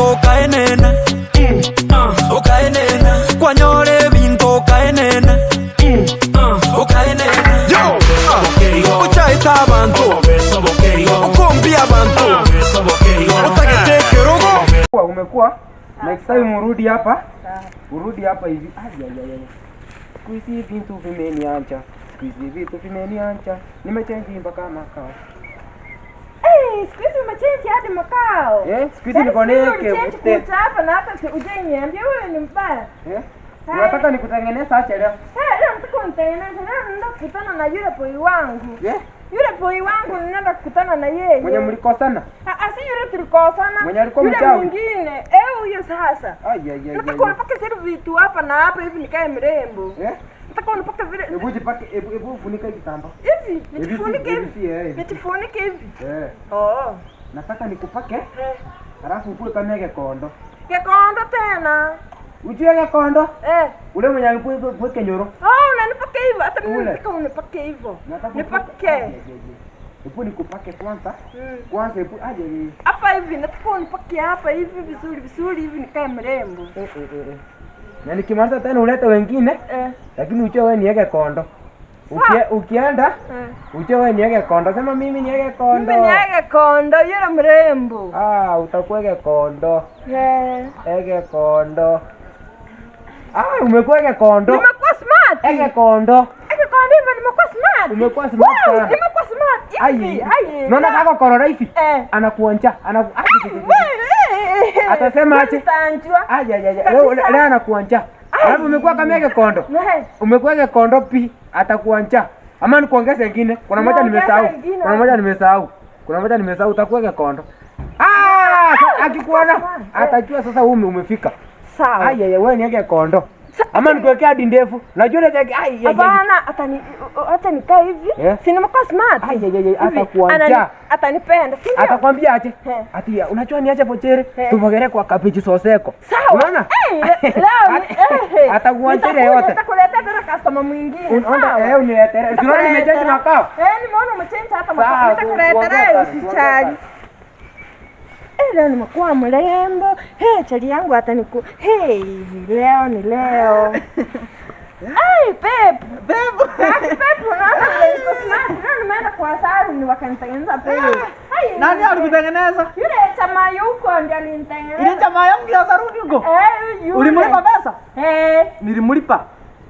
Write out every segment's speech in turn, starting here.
Ebinto okaenena, okaenena, kwanyora ebinto okaenena, okaenena. Yo! Ochaete abanto, okombia abanto, otagete ekerogo. Umekuwa next time urudi hapa, urudi hapa hivi. Ai, ai, ai, ai. Siku hizi vitu vimeniacha, siku hizi vitu vimeniacha, nimechange mpaka makao. Eh, siku hizi umechange hadi makao. Eh, siku hizi niko Yaani siku hizi neke ulichange usted. kucha hapa na hata hujaniambia wewe ni mbaya. Eh? Unataka nikutengeneza aje leo? Eh, leo nataka unitengeneze. Leo naenda kukutana na yule boy wangu. Eh? Yule boy wangu ninaenda kukutana na yeye. Mwenye mlikosana? Ah, ah, si yule tulikosana. Mwenye alikuwa Yule mchawi? mwingine. Eh, huyo sasa. Ai, ai, ai, ai. Nataka unipake zile vitu hapa na hapa hivi nikae mrembo. Eh? Nataka unipake vile Hebu jipake, hebu hebu funika hii kitambaa. hivi, nijifunike Hivi hivi. si, eh, hivi. Nijifunike hivi. Eh, Oh. nataka nikupake Eh. halafu ukue kama gekondo. Gekondo tena. Ujue gekondo? Eh. Ule mwenye alikuwa kwa kenyoro. Oh, unanipaka hivyo. Hata mimi Ule. nataka unipake hivyo. Nataka Nipake. Ai, ai, ai. Hebu nikupake kwanza. Kwanza hebu aje ni Hapa hivi nataka unipake hapa hivi vizuri vizuri hivi nikae mrembo. eh, eh, eh. Na nikimaliza tena ulete wengine, Eh. lakini ujue wewe niweke kondo. Ukienda ujue wewe niweke kondo. Sema mimi niweke kondo. Mimi niweke kondo yule mrembo. Ah, utakuwa ege kondo. Eh. Ege kondo. Ah, umekuwa ege kondo. Nimekuwa smart. Ege kondo. Ege kondo hivyo nimekuwa smart. Umekuwa smart Wow, sana. nimekuwa smart. Hivi. Ai. Ai. Naona kako korora hivi. Eh. Anakuonja. Anaku Ai, wewe, eh. Atasema aje? Nitanjua. Ai ai ai. Leo leo anakuonja. Alafu umekuwa kama ege kondo. Eh. Umekuwa ege kondo pi atakuonja. Ama nikuongeze ingine. Kuna moja Niongeze nimesahau. ingine. Kuna moja nimesahau. Kuna moja nimesahau utakuwa ege kondo. Ah, akikuona atajua sasa ume umefika. Sawa. Ai ai wewe niweke kondo. Ama nikuwekea hadi ndefu. Unajua ile ai ai, ai. Hapana, atani acha nikae hivi. Eh? Si nimekuwa smart. Ai, ai, ai, Hivi, atakuanja. Atanipenda, si ndio? Atakwambia aje? Eh. Ati unajua niache pochere Eh. tuvogere kwa kabichi soseko. Sawa. Unaona? Eh, leo eh. Atakuanjia Nitakuja, yote. Nitakuletea tena customer mwingine. Unaona Sawa. eh uniletere. Unaona Nitakuletea. nimechange makao. Eh, nimeona umechange hata Sawa, makao. Nitakuletea tuongee sana, usijali. tuongee Eh, leo nimekuwa mrembo. Hey, chali yangu ataniku. Hey, leo ni leo. Ai, Pep. Pep. Pep, unaona vile niko smart. Leo nimeenda kwa salon wakanitengeneza pep. Ai, Nani alikutengeneza? Yule chama yuko ndiye alinitengeneza. Ile jamaa yangu ya saruni huko. Eh, yule. Ulimlipa pesa? Eh. Nilimlipa.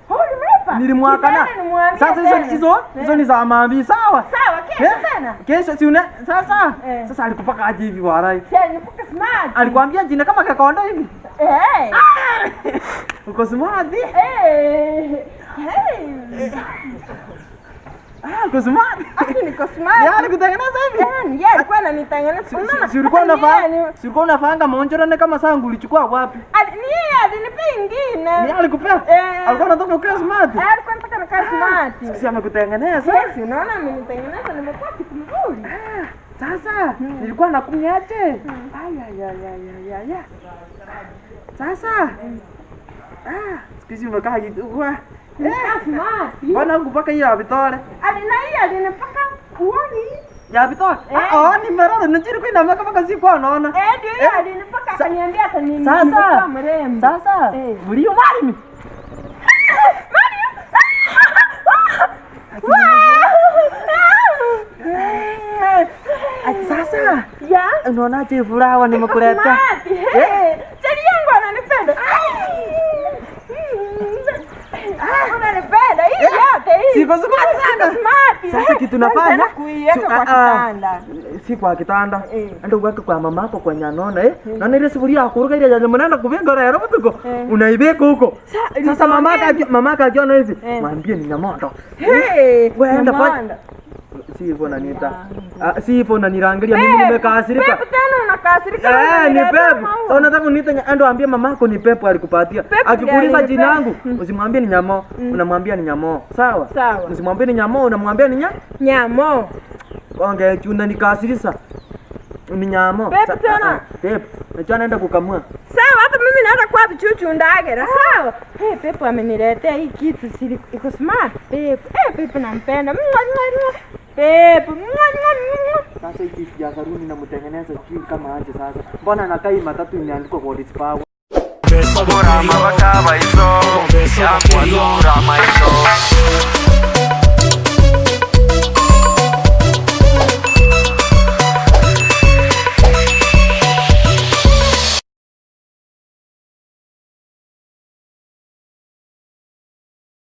Oh, ulimlipa? Nilimwakana. Nitaenda nimwambie Sasa hizo tena. hizo hizo ni za maambi, sawa? Sawa, kesho Eh? tena. Kesho si una sasa? Eh. Sasa alikupaka aje hivi warai? Si alinipaka smart. Alikwambia jina kama kakonda hivi? Eh. Uko smart. Eh. Hey. Ah, uko smart. Aki niko smart. Ya alikutengeneza hivi? Eh, yeye alikuwa ananitengeneza. Unaona? Si ulikuwa Hata unafaa ni yeye si ulikuwa unafaanga monjorone kama sangu ulichukua wapi? ni yeye alinipea ingine. Ni alikupea? Eh. Alikuwa anataka ukae smart. Eh, alikuwa anataka nikae smart. Si amekutengeneza? Yes, unaona amenitengeneza nimekuwa kitu mzuri. Sasa nilikuwa nakunyaje? Ay ay ay ay ay ay. ay. Sasa ah, siku hizi umekaa kitu. Nimekaa smart. Mbona hukupaka hiyo ya vitole? Alina hii alinipaka uoni. Ya vitole? Eh. Ah, oh, ni meroro nijiri kwina maka mpaka siku anaona. Eh, ndio hiyo alinipaka akaniambia atani Sasa. nimekuwa mrembo. Sasa, Eh. will you marry me? Sasa, Ya. unaonaje furaha nimekuletea? Smart. Hey. Chali yangu ananipenda. Unanipenda hii yote hii. Siko smart sana. Smart. Sasa kitu nafanya Naenda kuiweka kwa kitanda. Si kwa kitanda. Eh. Enda uweke kwa mamako kwenye anaona eh. Naona ile sufuria ya kuruka ile yenye mnaenda kuvinga leo mtuko. Unaibeka huko. Sasa mamaka akiona hivi, Eh. mwambie ni nyamondo. Hey, Wewe enda fanya. Nyamondo. Si hivyo unaniita. Ah, si hivyo unanirangilia mimi nimekasirika. Pepo tena unakasirika. Eh, ni unaniletea pepo. maua. Sasa unataka uniite endo ambie mamako ni pepo alikupatia. Pepo ndiye Akikuuliza alinipea. jina langu, usimwambie ni nyamo, unamwambia ni nyamo. Sawa? Sawa. Usimwambie ni nyamo, unamwambia ni nya. Nyamo. Onge unanikasirisha. Ni nyamo. Pepo tena. Ah, ah, Pepo. Najua naenda kukamua. Sawa, hata mimi naenda kwa vichuchu ndagera. Sawa. Hey, Pepo ameniletea hii kitu sili iko smart. Pepo. Eh, Pepo nampenda. Mwa, mwa, mwa. Pepo. Mwa, mwa, mwa. Sasa hiki ya saruni namtengeneza juu kama aje sasa. Mbona nakaa hii matatu imeandikwa kwa power.